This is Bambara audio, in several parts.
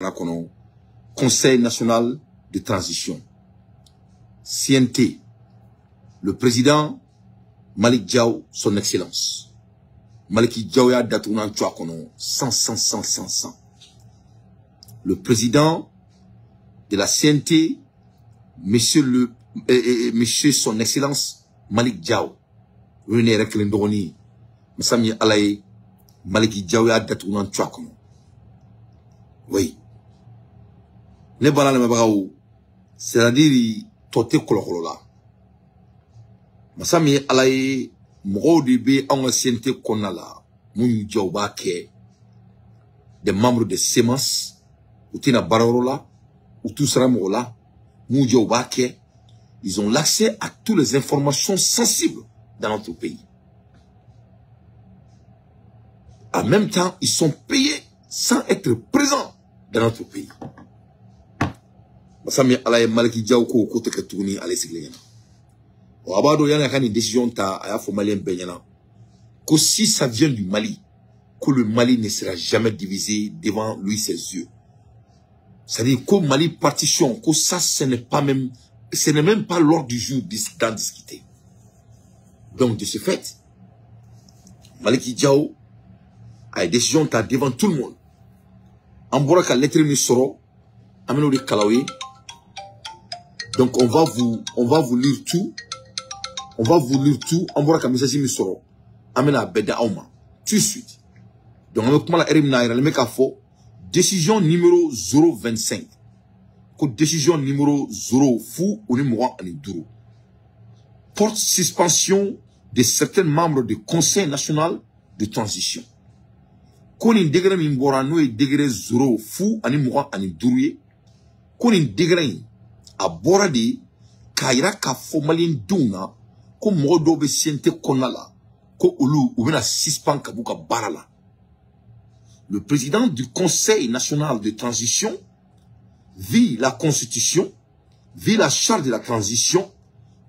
Kɔnɔ, Conseil national de transition, CNT, le président Malick Diaw, son excellence Malick Diaw y'a datugunan cu a kɔnɔ 100 100 100 100 100. Le président de la CNT, monsieur son excellence Malick Diaw, o ye ne yɛrɛ kelen dɔgɔnin ye. Masa min ye Ala ye, Malick Diaw y'a datugunan cu a kɔnɔ. Oui, ne banna lamɛnbagaw, c'est à dire tɔ tɛ kɔlɔkɔlɔ la. Masa min ye Ala ye, mɔgɔw de bɛ anw ka CNT kɔnɔna la minnu jɛ u b'a kɛ des membres de CMAS, u tɛna baarayɔrɔ la, u t'u sara mɔgɔ la, mun jɛ u b'a kɛ. Ils ont l'accès à toutes les informations sensibles dans notre pays. En même temps, ils sont payés sans être présents dans notre pays. Masa min Ala ye, Malick Diaw ko ko tɛ kɛ tuguni ale sigilen ɲɛna. A b'a dɔn yanni a ka nin décision ta, a y'a fɔ maliyɛn bɛɛ ɲɛna ko si ça vient du Mali, que le Mali ne sera jamais divisé devant lui, ses yeux. C'est-à-dire que Mali partition, que ça, ce n'est pas même, ce n'est même pas l'ordre du jour d'en discuter. Donc, de ce fait, Malick Diaw a une décision ta devant tout le monde. An bɔra ka lettre min sɔrɔ, an bɛn'o de kalan aw ye. Donc, on va vous lire tout. On va vous lire tout. An bɔra ka message min sɔrɔ, an bɛna a bɛɛ da aw ma tout de suite. Donc, an bɛ kuma la heure min na, a yiralen bɛ k'a fɔ décision numéro 025, ko décision numéro 0 fu o ni 25 porte suspension de certains membres du Conseil national de transition. Ko nin décret min bɔra, n'o ye décret 0 fu ani 25 ye, ko nin décret in a bɔra de k'a yira k'a fɔ maliyɛndenw na ko mɔgɔ dɔw bɛ CNT kɔnɔna la, ko olu u bɛna suspend ka b'u ka baara la. Le président du Conseil national de transition vit la Constitution, vit la charte de la transition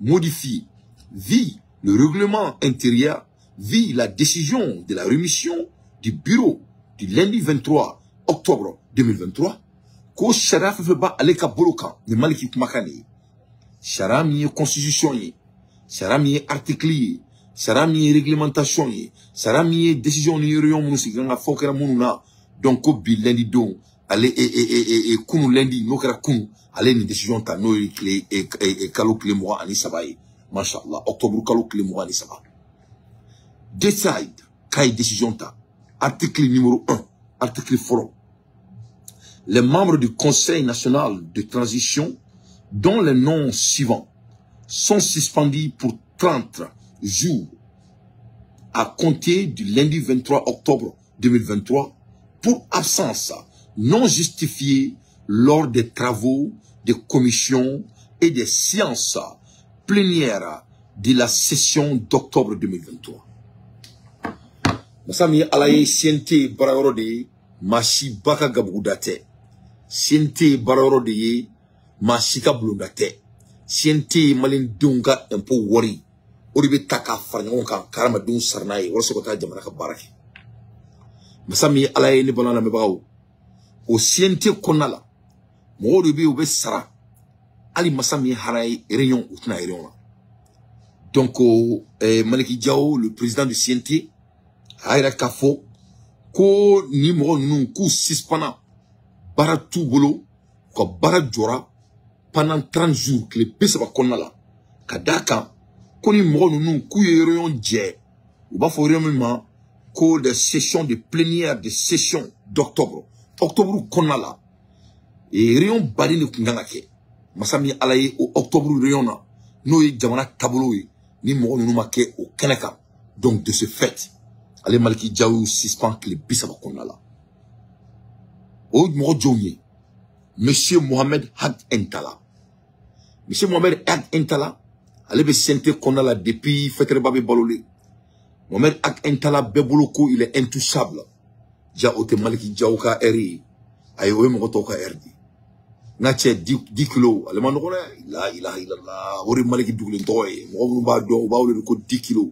modifiée, vit le règlement intérieur, vit la décision de la rémission du bureau du lundi 23 octobre 2023, ko sariya fɛn fɛn b'ale ka bolo kan, nin Maliki kumakan de ye, sariya min ye constitution ye, sariya min ye article ye, sariya min ye réglementation ye, sariya min ye décision ni réunion minnu sigi kan ka fɔ kɛra minnu na. Donc ko bi lundi don ale e e e e kunu lundi, n'o kɛra kunu, ale ye nin décision ta, n'o ye tile e kalo tile 23 ye, mashallah, octobre kalo tile 23. Décide k'a ye décision ta. Article numéro 1, article fɔlɔ: les membres du Conseil national de transition dont les noms suivants sont suspendus pour 30 jours à compter du lundi 23 octobre 2023 pour absence non justifiée lors des travaux des commissions et des séances plénières de la session d'octobre 2023. Masa min ye Ala ye, CNT baarayɔrɔ de ye, maa si ba ka gabuguda tɛ. CNT baarayɔrɔ de ye, maa si ka bulonda tɛ. CNT ye maliyɛndenw ka impôt wari o de bɛ ta k'a fara ɲɔgɔn kan ka hadamadenw sara n'a ye walasa ka taa jamana ka baara kɛ. Masa min ye Ala ye, ne balima lamɛnbagaw, o CNT kɔnɔna la, mɔgɔw de bɛ yen, u bɛ sara hali masa min ye hara ye, réunion u tɛna réunion na. Donc Malick Diaw, le président du CNT, a yira k'a fɔ ko ni mɔgɔ ninnu k'u suspendra, baara t'u bolo, u ka baara jɔra pendant 30 jours, tile 30 kɔnɔna la, ka d'a kan ko ni mɔgɔ ninnu k'u ye réunion jɛ, u b'a fɔ réunion min ma ko des sessions de plénière de session d'octobre, octobre kɔnɔna la, réunion baden de tun kan ka kɛ. Masa min Ala ye, o octobre réunion na, n'o ye jamana taabolo ye, ni mɔgɔ ninnu ma kɛ o kɛnɛ kan. Donc de ce fait, ale Malick Diaw y'u suspend tile 30 kɔnɔna la. O mɔgɔ jɔnw ye? Monsieur Mohamed Ag Intalla. Monsieur Mohamed Ag Intalla, ale bɛ CNT kɔnɔna la depuis Faidherbe bɛ balolen. Mohamed Ag Intalla bɛɛ bolo ko il est intouchable. Ja o tɛ Malick Diaw ka heure ye, ayi, o ye mɔgɔ tɔw ka heure de ye. N ka cɛ 10 kilos, ale ma nɔgɔ dɛ. La ilaha illallah, o de ye Malick dugulen tɔgɔ ye. Mɔgɔ minnu b'a dɔn, u b'a wele ko 10 kilos.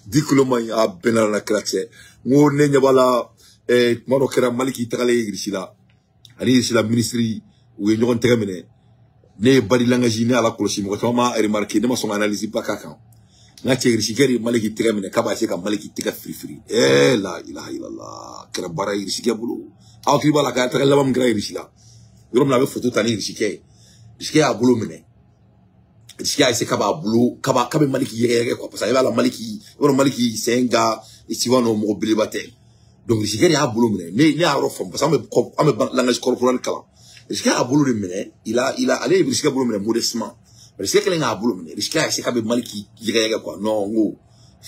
10 kilos ma ɲi a bɛɛ nana kira cɛ. N ko ne ɲɛ b'a la tuma dɔ kɛra Maliki tagalen Irisi la ani Irisi la minisiri u ye ɲɔgɔn tɛgɛ minɛ. Ne ye body langage ne y'a lakɔlɔsi mɔgɔ caman ma remarqué ne ma sɔn ka analyse ba k'a kan. N ka cɛ Irisikɛ de ye Maliki tɛgɛ minɛ k'a b'a essayer ka Maliki tɛgɛ firifiri. La ilaha illallah kɛra baara ye Irisikɛ bolo. Aw hakili b'a la k'a taga laban min kɛra Irisi la. Yɔrɔ min na a bɛ photo ta ni Irisikɛ ye. Irisikɛ y'a bolo minɛ. Irisikɛ y'a essayer k'a b'a bolo k'a bɛ Maliki yɛgɛyɛgɛ quoi parce que a b'a la Maliki yɔrɔ Maliki c'est un gars souvent non mɔgɔ belebeleba tɛ. Donc Irisikɛ de y'a bolo minɛ. Ne y'a yɔrɔ faamu parce que an bɛ langage corporel kalan. Irisikɛ y'a bolo de minɛ. Il a ale ye Irisikɛ bolo minɛ modestement. Irisikɛ kɛlen k'a bolo minɛ. Irisikɛ y'a essayer k'a bɛ Maliki yɛgɛyɛgɛ quoi. Non n ko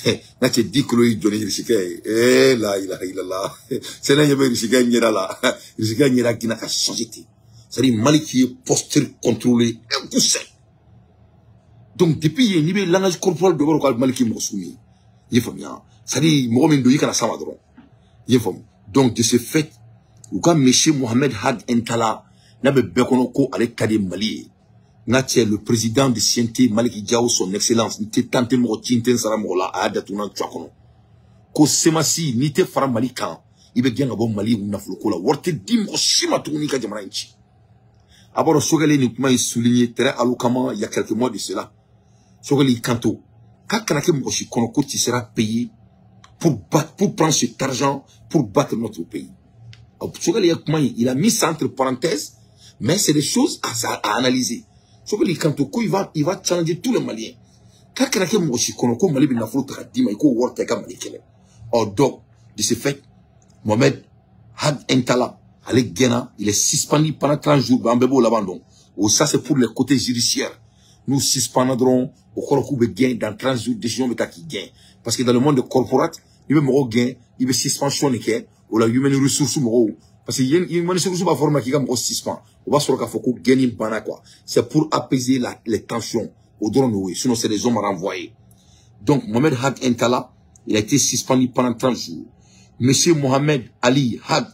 n ka cɛ 10 kilos y'i jɔ ni Irisikɛ ye. La ilaha illallah. Sɛnɛ ɲɛ bɛ Irisikɛ ɲɛda la. Irisikɛ ɲɛda ginna ka changer ten. C'est-à-dire Maliki ye posture contrôlée un coup sec. Donc depuis yen n'i bɛ langage corporel dɔ b'a dɔn ko Maliki ye mɔgɔ sugu min ye. I ye faamuya. C'est-à-dire mɔgɔ min don i kana s'a ma dɔrɔn. I ye faamu. Donc de ce fait u ka monsieur Mohamed Hag Intalla n'a bɛ bɛɛ kɔnɔ ko ale ka di Mali ye. N ka cɛ le président de CNT Maliki Diaw son excellence n tɛ tan tɛ mɔgɔ ci n tɛ n sara mɔgɔ la a y'a datugu n na kɔnɔ. Ko CMAS n'i tɛ fara Mali kan i bɛ gɛn ka bɔ Mali nafoloko la wari tɛ di mɔgɔ si ma tuguni i ka jamana in ci. A b'a dɔn Sogɛli nin kuma in souligné très éloquemment il y a quelques mois de cela. Sogɛli y'i kanto k'a kana kɛ mɔgɔ si kɔnɔ ko tu seras payé pour battre, pour prendre cet argent pour battre notre pays. Sogɛli ye kuma in il a mis ça entre parenthèses mais c'est des choses à analyser. Sogɛli y'i kanto ko il va challenger tous les Maliens. K'a kana kɛ mɔgɔ si kɔnɔ ko Mali bɛ nafolo ta ka d'i ma i k'o wari ta i ka Mali kɛlɛ. Or donc de ce fait Mohamed Hag Intalla ale gɛnna, il est suspendu pendant 30 jours an bɛɛ b'o laban dɔn. O ça c'est pour les côtés judiciaires. Nous suspendons dɔrɔn o kɔrɔ k'u bɛ gɛn dans 30 jours décision bɛ ta k'i gɛn. Parce que dans le monde corporate i bɛ mɔgɔw gɛn i bɛ suspension de kɛ o la human ressource mɔgɔw parce que human ressource b'a fɔ ma k'i ka mɔgɔ suspend o b'a sɔrɔ k'a fɔ ko gɛnni banna quoi. C'est pour apaiser les tensions o dɔrɔn de y'o ye sinon c'est des hommes renvoyés. Donc Mohamed Hag Intalla il a été suspendu pendant 30 jours. Monsieur Mohamed Ali Hag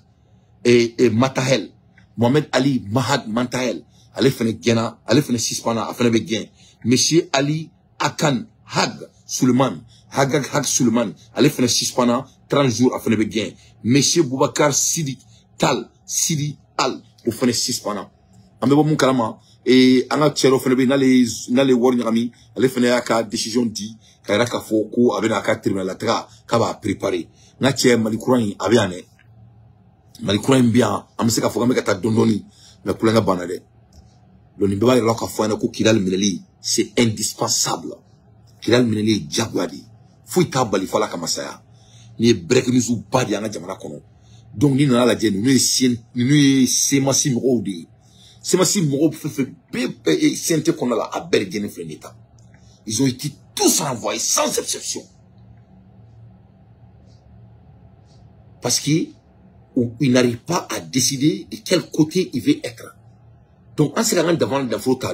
et Matahel, Mohamed Ali Mahad Matahel, ale fɛnɛ gɛnna, ale fɛnɛ suspend a fɛnɛ bɛ gɛn. Monsieur Ali Akan Hag Suleiman, Hagag Hag Suleiman, ale fɛnɛ suspend 30 jours a fɛnɛ bɛ gɛn. Monsieur Boubacar Sidi Tal Sidi Al, o fɛnɛ suspend. An bɛ bɔ mun kalama an ka cɛ dɔ fɛnɛ bɛ yen n'ale wari ɲagami, ale fɛnɛ y'a ka décision di ka yira k'a fɔ ko a bɛna a ka tribunal la taga k'a b'a préparer. N ka cɛ Mali kura in a bɛ yan dɛ. Mali kura in bɛ yan an bɛ se k'a fɔ k'an bɛ ka taa dɔɔni dɔɔni mais kulonkɛ banna dɛ. Donc nin bɛɛ b'a yira la k'a fɔ an ɲɛna ko Kidali minɛli c'est indispensable. Kidali minɛli ye diyagoya de ye. Foyi t'a bali fo Ala ka masaya. Nin ye break news ba de ye an ka jamana kɔnɔ. Donc n'i nana lajɛ ninnu ye CMAS mɔgɔw de ye. CMAS mɔgɔw fɛn fɛn bɛɛ CNT kɔnɔna la a bɛɛ de gɛnnen filɛ nin ye tan. Ils ont été tous renvoyés sans exception. Parce qu'ils n'arrivent pas à décider de quel côté il veut être. Donc, en se rendant devant la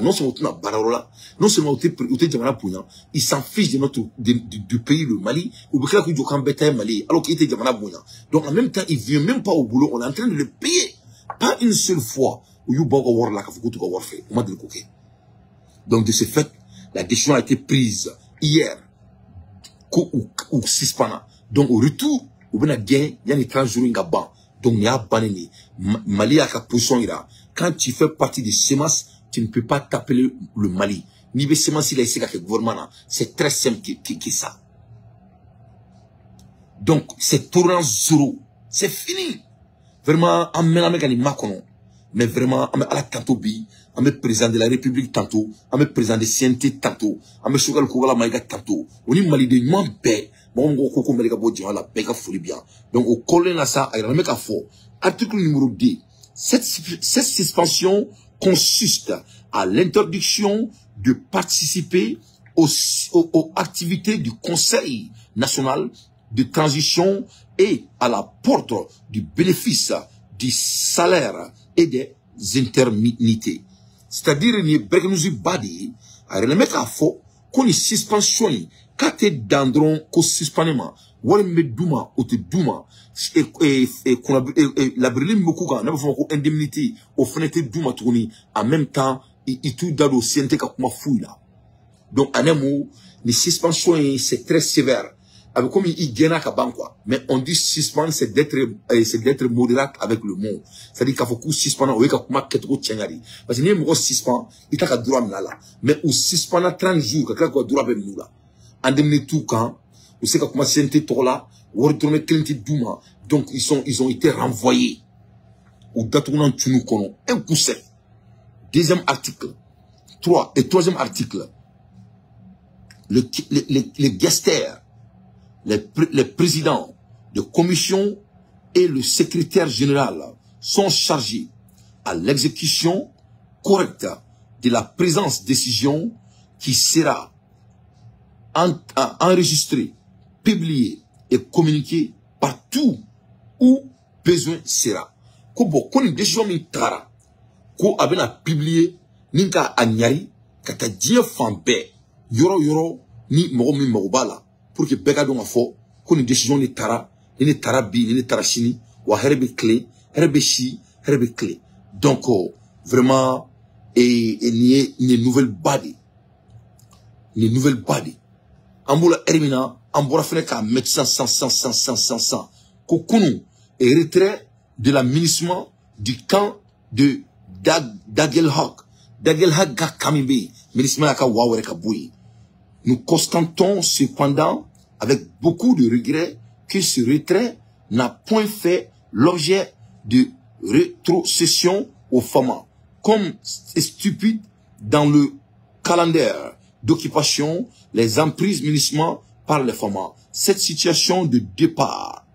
non seulement tu n'as non seulement tu es ils s'en fichent de notre, du pays, le Mali, ou bien qu'il y Mali, alors qu'il était Jamana Bouna. Donc, en même temps, il ne vient même pas au boulot, on est en train de le payer. Pas une seule fois, où il y a un. Donc, de ce fait, la décision a été prise hier, ou suspendue. Donc, au retour, ou bien il y a des 30 jours, il y a ban. Donc, il y a banni. Mali a sa position, il a. Quand tu fais partie des CMAS, tu ne peux pas t'appeler le Mali. Ni le CMAS, il a essayé avec le gouvernement. C'est très simple que ça. Donc, c'est tolérance zéro. C'est fini. Vraiment, en maintenant, mais vraiment, on est tantôt bi, on est président de la République tantôt, on est président de CNT tantôt, on est Choguel Kokalla Maïga tantôt. On est Mali de ñoom bɛɛ, mɔgɔ mɔgɔ ko ko Mali ka bɔ jama la, bɛɛ ka foli bi yan. Donc, au kɔlen na sa, a yɛrɛ bɛ k'a fɔ, article numéro 2, cette suspension consiste à l'interdiction de participer aux activités du Conseil national de transition et à la porte du bénéfice du salaire et des intermittents. C'est-à-dire, ni break badi, a yɛrɛ k'a fɔ ko ni suspension in k'a tɛ dan dɔrɔn ko suspendement wari min bɛ d'u ma o tɛ d'u ma, labirili min bɛ k'u kan n'a bɛ fɔ o ma ko indemnité o fana tɛ d'u ma tuguni. En même temps i t'u da don CNT ka kuma foyi la. Donc en un mot, Ni suspension c'est très sévère. Avec comme il gagne ka ban quoi. Mais on dit suspendre, c'est d'être modérate avec le mot. C'est-à-dire qu'il faut qu'on suspende, ou qu'il kuma kɛcogo tiɲɛ de. Parce que n'i ye mɔgɔ suspend, i t'a ka droit minɛ a la. Mais u suspend 30 jours, ka tila k'u ka droit bɛɛ minɛ u la. Indemnité t'u kan, u se ka kuma CNT tɔgɔ la, wari dɔrɔmɛ kelen tɛ d'u ma. Donc ils ont été renvoyés. U datugunan tunu kɔnɔ, un coup sec. Deuxième article. 3 et troisième article. Les gesteurs, les présidents de commission et le secrétaire général sont chargés à l'exécution correcte de la présente décision qui sera enregistrée, publiée et communiquée partout où besoin sera. Ko bon, ko ni décision min taara, ko a bɛna publier ni ka a ɲari ka taa diɲɛ fan bɛɛ, yɔrɔ yɔrɔ ni mɔgɔ min mago b'a la, pour que bɛɛ ka dɔn ka fɔ ko nin décision de taara, ni ne taara bi, ni ne taara sini, wa hɛrɛ bɛ tilen, hɛrɛ bɛ si, hɛrɛ bɛ tilen. Donc vraiment, et nin ye nouvelle ba de ye, nin ye nouvelle ba de ye. An b'o la heure min na, an bɔra fɛnɛ k'a mɛn sisan sisan sisan sisan sisan sisan sisan ko kunun, retrait de la MINUSMA du camp de Aguelhok. Aguelhok ka camp min bɛ yen, MINUSMA y'a ka wa wɛrɛ ka bɔ yen. Nous constatons cependant avec beaucoup de regrets que ce retrait n'a point fait l'objet de rétrocession aux FAMA, comme stupide dans le calendrier d'occupation les emprises MINUSMA par les FAMA. Cette situation de départ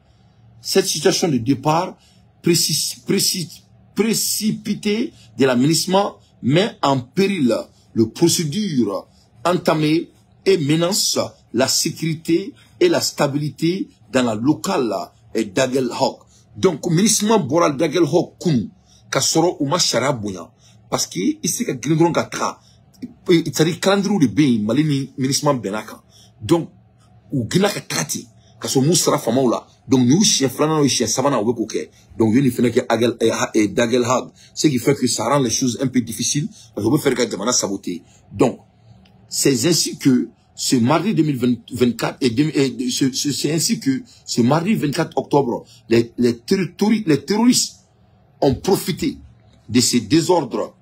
précipitée de la MINUSMA met en péril le procédure entamée et menace la sécurité et la stabilité dans la locale d'Aguelhok. Donc, MINUSMA bɔra d'Aguelhok kunu ka sɔrɔ u ma sariya bonya, parce que i se ka girin dɔrɔn ka taga, c'est-à-dire calendrier de bɛ yen, Mali ni MINUSMA bɛnna kan. Donc u girinna ka taga ten ka sɔrɔ m'u sara famaw la. Donc n'u siɲɛ filanan o siɲɛ sabanan u bɛ k'o kɛ. Donc u ye nin fɛnɛ kɛ d'Aguelhok, ce qui fait que ça rend les choses un peu difficiles, parce que u bɛ fɛ ka jamana saboter. Donc c'est ainsi que ce mardi 2024 et c'est ainsi que ce mardi 24 octobre, les terroristes ont profité de ces désordres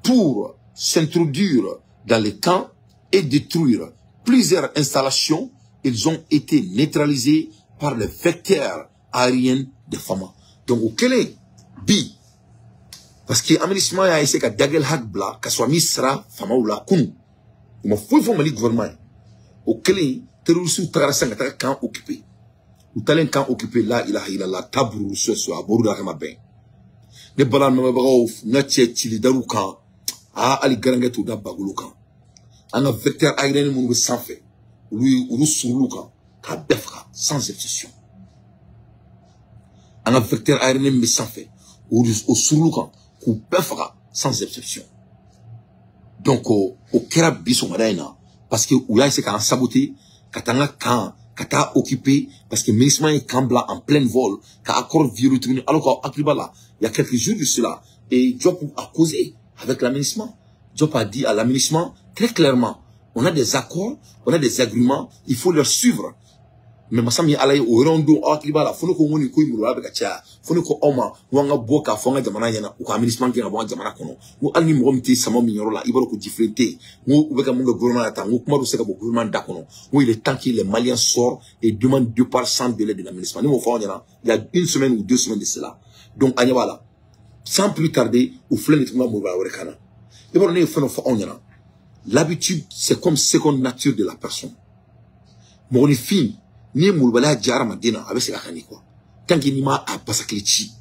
pour s'introduire dans les camps et détruire plusieurs installations. Ils ont été neutralisés par les vecteurs aériens des FAMA. Donc, au Kélé, bi, parce que MINUSMA a essayé que Aguelhok bla, ka sɔrɔ min sara FAMA la kunu. U ma foyi fɔ Mali gouvernement ye. O kelen, terroristes tagara sisan ka taga camp occupé. U taalen camp occupé, la ilaha illallah, taburu sɔsɔ a bɔr'u la kama bɛn. Ne bala nɔbɛbagaw, n ka cɛ cili dar'u kan, aa hali garankɛ t'u da bagolo kan. An ka vecteur aérien minnu bɛ sanfɛ, olu surul'u kan k'a bɛɛ faga sans exception. An ka vecteur aérien min bɛ sanfɛ, o surul'u kan k'u bɛɛ faga sans exception. Donc o kɛra bi sɔgɔmada in na, parce que u y'a essayé k'an saboter, ka taa an ka camp, ka taa occuper, parce que MINUSMA ye camp bila en plein vol, ka accord violer tuguni, alors qu'aw hakili b'a la, il y a quelques jours de cela, et Diop a causé avec la MINUSMA. Diop a dit à la MINUSMA très clairement, on a des accords, on a des agréments, il faut leur suivre. Mais masa min ye Ala ye o yɔrɔ don, aw hakili b'a la, fo ne ko n ko nin ko in maloya bɛ ka caya, fo ne ko aw ma n ko an ka bɔ k'a fɔ an ka jamana ɲɛna, u ka MINUSMA gɛn ka bɔ an ka jamana kɔnɔ. N ko hali ni mɔgɔ min tɛ sama min yɔrɔ la, i b'a dɔn ko jifilen tɛ yen. N ko u bɛ ka mun kɛ gouvernement la tan, n ko kuma bɛ se ka bɔ gouvernement da kɔnɔ. N ko il est temps que les Maliens sortent et demandent départ sans délai de la MINUSMA. Ne m'o fɔ aw ɲɛna, il y a une semaine ou 2 semaines de cela. Donc an ɲɛ b'a la, sans plus tarder, u filɛ nin tuguni ka mobili wɛrɛ kan na. I b'a dɔn ne ye fɛn dɔ fɔ aw ɲɛna, l'habitude c'est comme seconde nature de la personne. Mɔgɔninfin, n'i ye molobaliya diya hadamaden na, a bɛ segin a kan de quoi. Tant que n'i ma a basakili ci,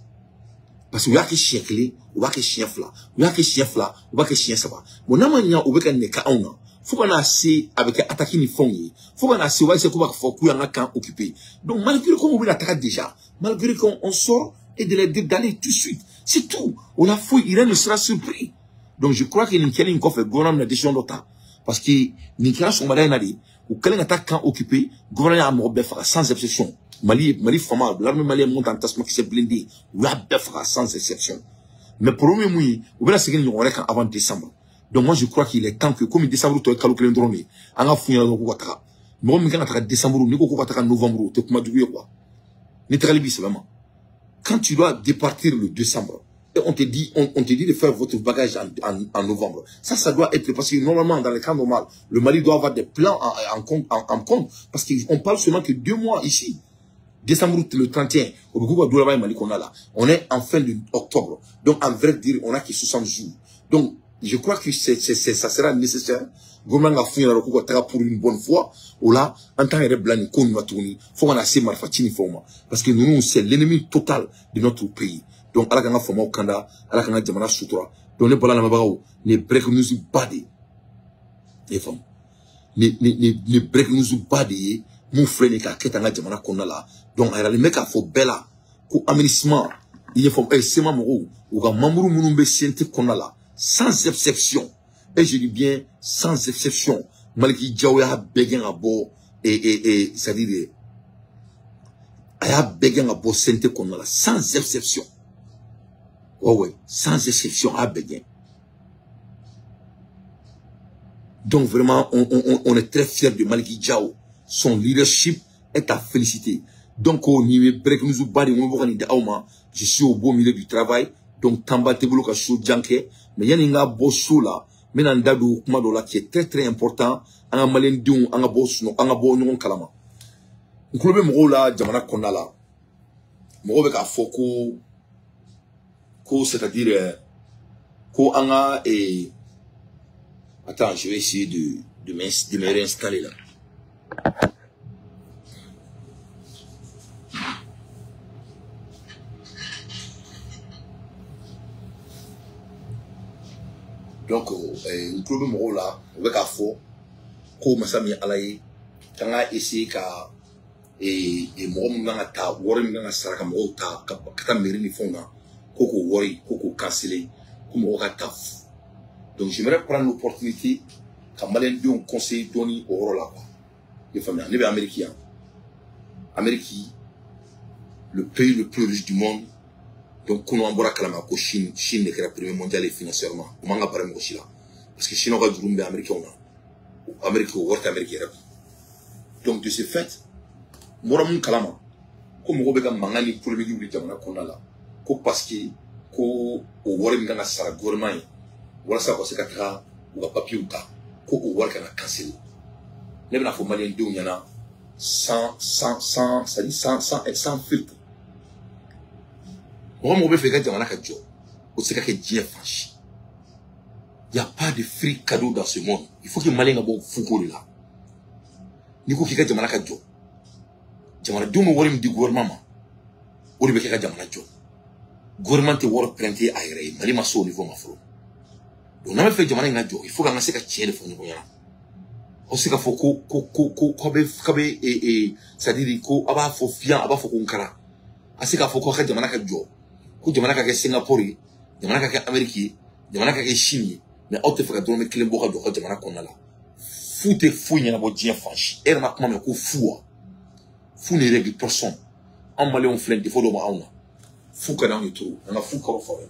parce que u y'a kɛ siɲɛ kelen, u b'a kɛ siɲɛ fila, u y'a kɛ siɲɛ fila, u b'a kɛ siɲɛ saba. Bon, n'a ma ɲɛ, u bɛ ka nin kɛ anw na, fo ka n'a se a bɛ kɛ attaque ni fɛnw ye, fo ka n'a se u b'a essayer k'u b'a fɔ k'u y'an ka camp occupé. Donc malgré qu'on bɛna taga déjà, malgré qu'on sort et de les dire d'aller tout de suite, c'est tout. O la foyi, rien ne sera surpris. Donc je crois que nin kɛlen in kɔfɛ, gouvernement bɛna décision dɔ ta, parce que nin kɛra sɔgɔmada in na de, u kɛlen ka taa camp occupé, gouvernement y'a mɔgɔ bɛɛ faga sans exception. Mali fama, l'armée malienne monte en tasuma kisɛ blindé, u y'a bɛɛ faga sans exception. Mais problème ye mun ye, u bɛna segin nin ɲɔgɔn wɛrɛ kan avant décembre. Donc moi je crois qu'il est temps que comme décembre tɔ ye kalo kelen dɔrɔn de ye, an ka f'u ɲɛna dɔrɔn k'u ka taga. Mɔgɔ min kan ka taga décembre, n'i ko k'u ka taga novembre, o tɛ kuma jugu ye quoi. Ni tagali b'i sɛbɛ ma. Quand tu dois départir le décembre, et on te dit, on te dit de faire votre bagage en novembre. Ça doit être, parce que normalement, dans les cas normaux, le Mali doit avoir des plans en compte, parce qu'on parle seulement que 2 mois ici. Décembre, le 31, au Mali qu'on a là. On est en fin d'octobre. Donc, en vrai dire, on a que 60 jours. Donc, je crois que ça sera nécessaire. Pour une bonne fois, ou là, en tant que blanc, faut qu'on a assez marfatini forma. Parce que nous, c'est l'ennemi total de notre pays. Donc, ala kanga fama kanda, ala kanga jamana sutura. Donc, ne bala na mabao, ne break nous bade. Les femmes. Ne break nous bade, mon frère ne ka keta nga jamana kona la. Donc, ala le mec a fo bela, ko aménagement, il est fort, c'est ma moro, ou ga mamuru munu be CNT kona la, sans exception. Et je dis bien, sans exception. Maliki Diaw ya begen a bo, et, c'est-à-dire, aya begen a bo CNT kona la, sans exception. Ouais, ouais, sans exception, à Béguin. Donc vraiment, on est très fiers de Maliki Diaw. Son leadership est à féliciter. Donc, on y est, je suis au beau milieu du travail. Donc, Tamba Tebolo Kassou Djanké. Mais il y a un beau sou là. Mais il y a un là qui est très très important. An Malien Dion, an beau sou, an beau non kalama. Nklobe moro la, jamana kona la. Moro beka foko. C'est-à-dire, ko anga et attends, je vais essayer de me réinstaller là. Donc, nklobe moro la, on va fo ko masami alaye, kanga essayer ka et moro manga ta, wori manga saraka moro ta, kata mairie ni fonga. Koko wori, koko cancelé, comme on taf. Donc j'aimerais prendre l'opportunité quand Malien un conseil donné au rôle là. Les familles, les Américains. Amérique, le pays le plus riche du monde. Donc on a kalama ko Chine, Chine est le premier mondial et financièrement. On m'a parlé de là. Parce que Chine aura du rumbe américain on a. Amérique au World Amérique. Donc de ce fait, moi mon kalama, comme Robert Mangani pour le milieu de la là. Parce que ko o wari min kan ka sara gouvernement ye walasa ka se ka taga u ka papier ta ko o wari kan ka canceler. Ne bɛna fɔ malien denw ɲɛna sans c'est-à-dire sans filtre. Mɔgɔ mɔgɔ bɛ fɛ i ka jamana ka jɔ, o tɛ se ka kɛ diɲɛ fan si. Il y a pas de free cadeau dans ce monde. Il faut que malien ka bɔ fuko de la. N'i ko k'i ka jamana ka jɔ, jamanadenw bɛ wari min di gouvernement ma, o de bɛ kɛ ka jamana jɔ. Gouvernement te wari prêter a yɛrɛ ye, Mali ma se o niveau ma fɔlɔ. Donc n'an bɛ fɛ jamana in ka jɔ, il faut k'an ka se ka tiɲɛ de fɔ ɲɔgɔn ɲɛna. Aw se ka fɔ ko ko ko ko k'aw bɛ k'aw bɛ c'est-à-dire ko aw b'a fɔ fiyan, a b'a fɔ ko n kara. A se k'a fɔ ko aw ka jamana ka jɔ, ko jamana ka kɛ Singapour ye, jamana ka kɛ Amérique ye, jamana ka kɛ Chine ye, mais aw tɛ fɛ ka dɔrɔmɛ kelen bɔ ka jɔ aw ka jamana kɔnɔna la. Fu tɛ foyi ɲɛnabɔ diɲɛ fan si. E yɛrɛ ma kuma mɛn ko fu wa? Fu ne règle personne. Anw maliyɛnw filɛ défaut dɔ b'anw na. Fu ka d'anw ye trop, an ka fu kɔrɔ fɔ.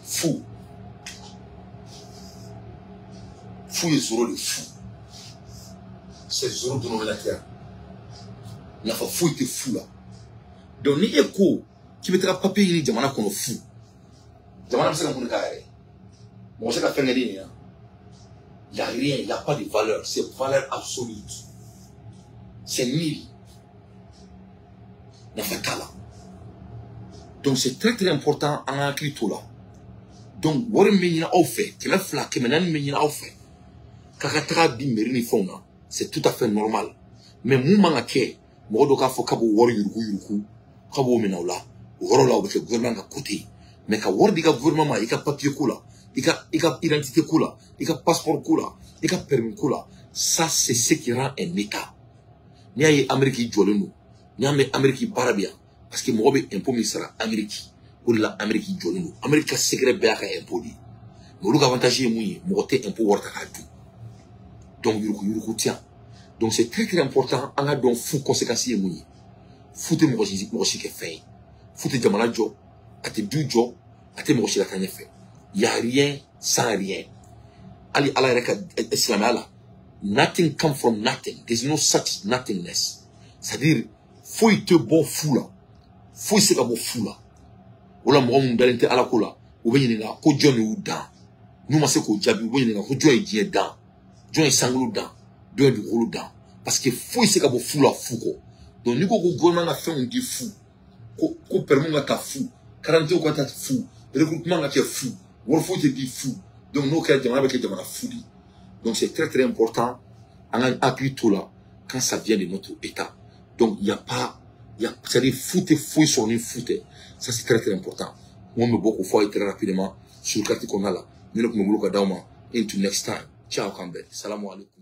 Fu. Fu ye zéro de fu. C'est zéro dénominateur. Nafa foyi tɛ fu la. Donc ni e ko k'i bɛ taga papier ɲini jamana kɔnɔ fu, jamana bɛ se ka mun de k'a yɛrɛ ye? Mɔgɔ se ka fɛn kɛ den ye. Il n'y a rien, il n'y a pas de valeur. C'est valeur absolue. C'est nul. Nafa t'a la. Donc c'est très très important en hakili to la. Donc wari min bɛ ɲini aw fɛ, 200 400 min bɛ ɲini aw fɛ, k'a ka taga di mairie ni fɛnw na, c'est tout à fait normal. Mais mun man ka kɛ, mɔgɔ dɔ k'a fɔ k'a b'o wari yuruku yuruku, k'a b'o minɛ o la, o yɔrɔ la o bɛ kɛ gouvernement ka côté. Mais ka wari di i ka gouvernement ma, i ka papier ko la, i ka identité ko la, i ka passeport ko la, i ka permis ko la, ça c'est ce qui rend un état. N'i y'a ye Amérique jɔlen don, n'i y'a mɛn Amérique baara bɛ yan, parce que mɔgɔ bɛ impôt min sara Amérique, o de la Amérique jɔlen don. Amérique ka secret bɛɛ y'a ka impôt de ye. Mais olu ka avantage ye mun ye, mɔgɔ tɛ impôt wari ta k'a dun. Donc yuruku yuruku tɛ yan. Donc c'est très très important an ka dɔn fu conséquence ye mun ye. Fu tɛ mɔgɔ si kɛ fɛn ye. Fu tɛ jamana jɔ, a tɛ du jɔ, a tɛ mɔgɔ si la taa ɲɛfɛ. Y a rien sans rien. Hali Ala yɛrɛ ka silamɛya la, nothing come from nothing. There is no such nothingness. C'est-à-dire foyi tɛ bɔ fu la, foyi se ka bɔ fu la. O la mɔgɔ minnu dalen tɛ Ala ko la, u bɛ ɲininka ko jɔn de y'u dan. N'u ma se k'o jaabi, u bɛ ɲininka ko jɔn ye diɲɛ dan, jɔn ye sankolo dan, jɔn ye dugukolo dan. Parce que foyi se ka bɔ fu la fu kɔ. Donc n'i ko ko gouvernement ka fɛnw di fu, ko permis ka ta fu, carte ka ta fu, recrutement ka kɛ fu, wari foyi tɛ di fu. Donc n'o kɛra, jamana bɛ kɛ jamana fu de. Donc c'est très très important an ka hakili t'o la quand ça vient de notre État. Donc il y a pas, il y a, c'est-à-dire fu tɛ foyi sɔrɔ ni fu tɛ. Ça c'est très très important. Mun bɛ bɔ k'o fɔ a ye très rapidement sur carte kɔnɔna la. Ni ne tun bɛ bolo ka d'aw ma. Until next time. Ciao, k'an bɛn. Salamu alaikum.